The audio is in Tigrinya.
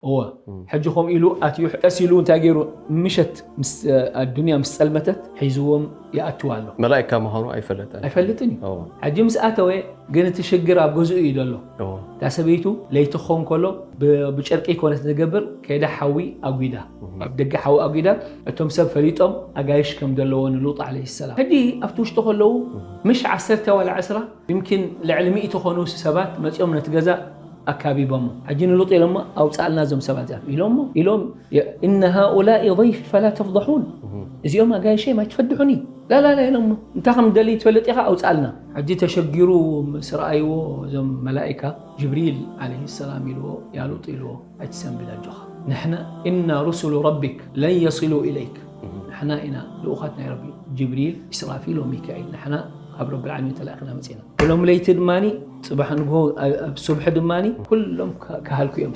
እወ። ሕጂ ከምኡ ኢሉ ኣትዩ፣ ቀስ ኢሉ እንታይ ገይሩ? ምሸት ምስ ኣዱንያ ምስ ጸልመተት ሒዝዎም ይኣትዋ ኣሎ። መላእካ ምዃኑ ኣይፈለጠን። ኣይፈልጥን እዩ። እወ። ሕጂ ምስ ኣተወ ግን እቲ ሽግር ኣብ ገዝኡ እዩ ዘሎ። እወ። እታ ሰበይቱ ለይቲ ክኸውን ከሎ ብ- ብጨርቂ ኮነት ዝገብር፣ ከይዳ ሓዊ ኣጒዳ፣ ኣብ ደገ ሓዊ ኣጒዳ። እቶም ሰብ ፈሊጦም ኣጋይሽ ከም ዘለዎ ንሉጥ ዓለይሂ ሰላም። ሕጂ ኣብቲ ውሽጢ ከለዉ ምሽ ዓሰርተ ዋላ ዕስራ፣ ይምኪን ልዕሊ ሚእቲ ኮኑ ሰባት መጺኦም ነቲ ገዛ ኣካቢቦሞ። ሕጂ ንሉጥ ኢሎሞ፣ ኣውጻልና እዞም ሰባት እዚኣቶም ኢሎሞ ኢሎም፣ እነ ሃኡላኢ ضይፊ ፈላ ተፍضሑን፣ እዚኦም ኣጋይሸይ ማይትፈድሑኒ። ላላላ ኢሎሞ፣ እንታይ ከም ደሊ ትፈልጥ ኢኻ፣ ኣውጻልና። ሕጂ ተሸጊሩ ምስ ረኣይዎ እዞም መላኢካ፣ ጅብሪል ዓለይሂ ሰላም ኢልዎ፣ ያ ሉጥ ኢልዎ፣ ኣይትሰንብድ ኣጆኻ፣ ንሕና እና ሩሱሉ ረቢክ ለን የሲሉ ኢለይክ፣ ንሕና ኢና ልኡኻት ናይ ረቢ፣ ጅብሪል፣ ኢስራፊል ወሚካኤል፣ ንሕና ካብ ረቢ ዓለሚን ተላኢኽና መጺና። ኩሎም ለይቲ ድማ፣ ጽባሕ ንግሆ ኣብ ሱብሒ ድማ ኩሎም ከ- ክሃልኩ እዮም።